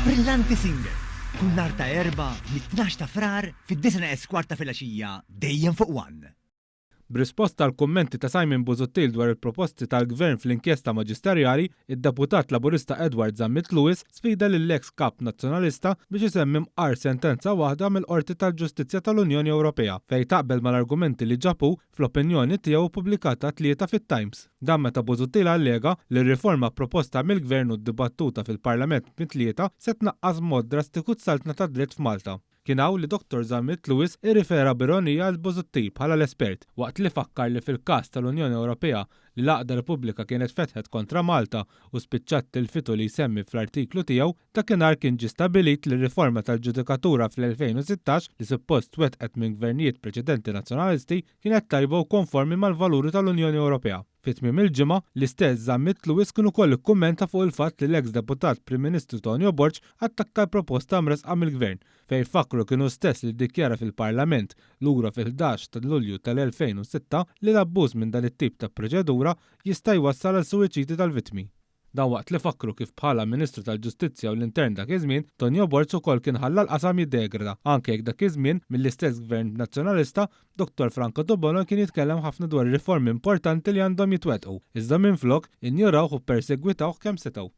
Brillanti Singer, kull nhar ta' Erbgħa mit-tnax ta' Frar fid-disgħa neqes kwart ta' filgħaxija dejjem fuq One. B'risposta għall-kummenti ta' Simon Busuttil dwar il-proposti tal-Gvern fl-inkjesta maġisterjali, id-Deputat Laburista Edward Zammit Lewis sfida lill-eks Kap Nazzjonalista biex isemmi mqar sentenza waħda mill-Qorti tal-Ġustizzja tal-Unjoni Ewropea fejn taqbel mal-argumenti li ġab hu fl-opinjoni tiegħu ppubblikata t-Tlieta fit-Times. Dan meta Busuttil allega li r-riforma proposta mill-Gvern u dibattuta fil-Parlament mit-Tlieta se tnaqqas b'mod drastiku s-saltna tad-dritt f'Malta. Kien hawn li Dottor Zammit Lewis irrifera b'ironija għal Busuttil bħala l-espert, waqt li fakkar li fil-każ tal-Unjoni Ewropea li l-għaqda Repubblika kienet fetħet kontra Malta u spiċċat tilfitu li jsemmi fl-artiklu tiegħu, dakinhar kien ġie stabbilit li r-riforma tal-ġudikatura fl-2016 li suppost twettqet minn gvernijiet preċedenti Nazzjonalisti kienet tajba u konformi mal-valuri tal-Unjoni Ewropea. Fi tmiem il-ġimgħa, l-istess Zammit Lewis kien ukoll ikkummenta fuq il-fatt li l-eks Deputat Prim Ministru Tonio Borg attakka l-proposta mressqa mill-Gvern, fejn fakkru kien hu stess li ddikjara fil-Parlament lura fil-11 ta' Lulju tal-2006 li l-abbuż minn dan it-tip ta' proċedura jista' jwassal għal suwiċidi tal-vittmi. Dan waqt li fakkru kif bħala Ministru tal-Ġustizzja u l-Intern dak iż-żmien, Tonio Borg ukoll kien ħalla l-qasam jiddegrada, anke jekk dak iż-żmien, mill-istess Gvern Nazzjonalista, Dottor Franco Debono kien jitkellem ħafna dwar ir-riformi importanti li għandhom jitwettqu, iżda minflok, injorawh u ppersegwitawh kemm setgħu.